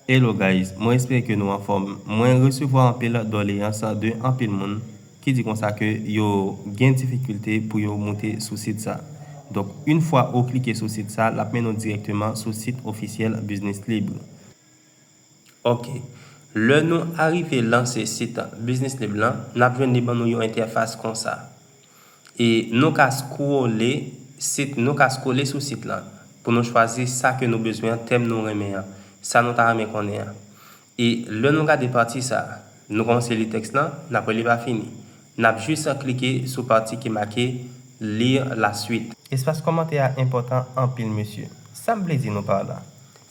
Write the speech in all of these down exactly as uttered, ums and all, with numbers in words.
Hello guys, mwen espere ke nou anfòm. Mwen resevwa anpil doleyans de anpil moun ki di konsa ke yo gen difikilte pou yo moute sou sit sa. Donk, yon fwa ou klike sou sit sa, l ap mennen w dirèkteman sou sit ofisyèl Business Lib. Ok. Lè nou arive lanse sit Business Lib lan, n ap jwenn li ban nou yon entèfas konsa. E nou ka scrolle sit, nou ka scrolle sou sit lan pou nou chwazi sa ke nou bezwen an, tèm nou renmen an, sa nou ta renmen konnen an. E lè nou gade pati sa, nou kòmanse li tèks lan, n ap wè li pa fini. N ap jis klike sou pati ki make Lire la suite. Espas kòmantè a enpòtan anpil, mesye. Sa m vle di nou pa la?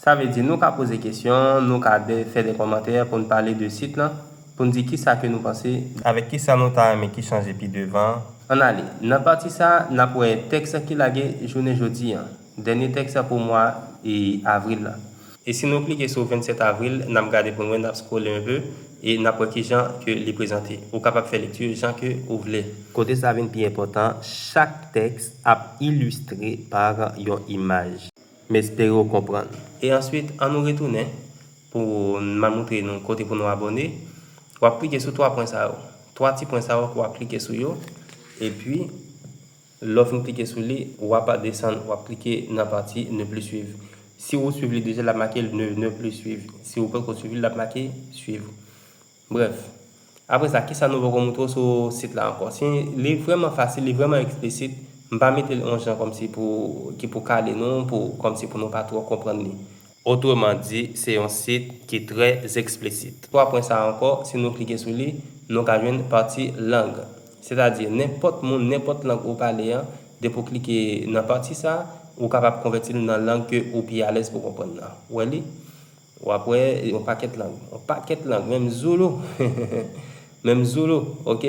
Sa vle di nou ka poze kesyon, nou ka de, fè de kòmantè pou n pale de sit lan, pou n di kisa ke nou panse. Avèk kisa nou ta renmen ki chanje pi devan. Ann ale. Nan pati sa, n ap wè tèks ki lage jounen jodi an. Dènye tèks pou mwa e avril la. E si nou klike sou vennsèt avril, n ap gade pou n wè, n ap scrolle un peu, e n ap wè kijan ke li prezante. Ou kapab fè lekti jan ke ou vle. Kote sa vin pi enpòtan, chak tèks ap ilistre pa yon imaj. M espere w konprann. E answit, ann nou retounen pou m al montre nou kote pou nou abòne. W ap klike sou twa pwen sa yo. Twa ti pwen sa yo, w ap klike sou yo. Epi, lè w fin klike sou li, w ap desann, w ap klike nan pati Ne plus suivre. Si ou swiv li deja, l ap make ne, ne plus suivre. Si ou poko swiv li, l ap make Suivre. Brèf. Apre sa, kisa nou poko montre w sou sit la ankò? Si, li vrèman fasil, li vrèman eksplisit. M pa mete l yon jan kòmsi pou, ki pou kale nou, pou, kòmsi pou nou pa twò konprann li. Otreman di, se yon sit ki trè eksplisit. Twa pwen sa a ankò, si nou klike sou li, nou ka jwenn pati lang. Sètadi, nenpòt moun, nenpòt lang ou pale an, depi w klike nan pati sa, ou kapab konvèti l nan lang ke ou pi alèz pou konprann nan. Ou wè li? W ap wè yon pakèt lang. Yon pakèt lang, menm zoulou. Menm zoulou, ok?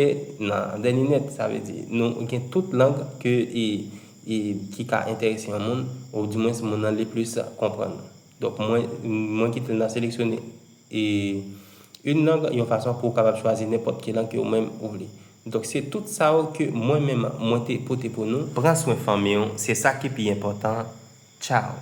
Nan dènye nèt, sa vle di, nou gen tout lang ke, e, e, ki ka enterese yon moun, ou dimwens moun nan li plis konprann. Donk, mwen, mwen kite l nan seleksyone, e, yon lang, yon fason pou w kapab chwazi nenpòt ki lang ke ou menm ou vle. Donk, se tout sa yo ke mwen menm, mwen te pote pou nou. Pran swen fanmi w, se sa ki pi enpòtan. Tchao.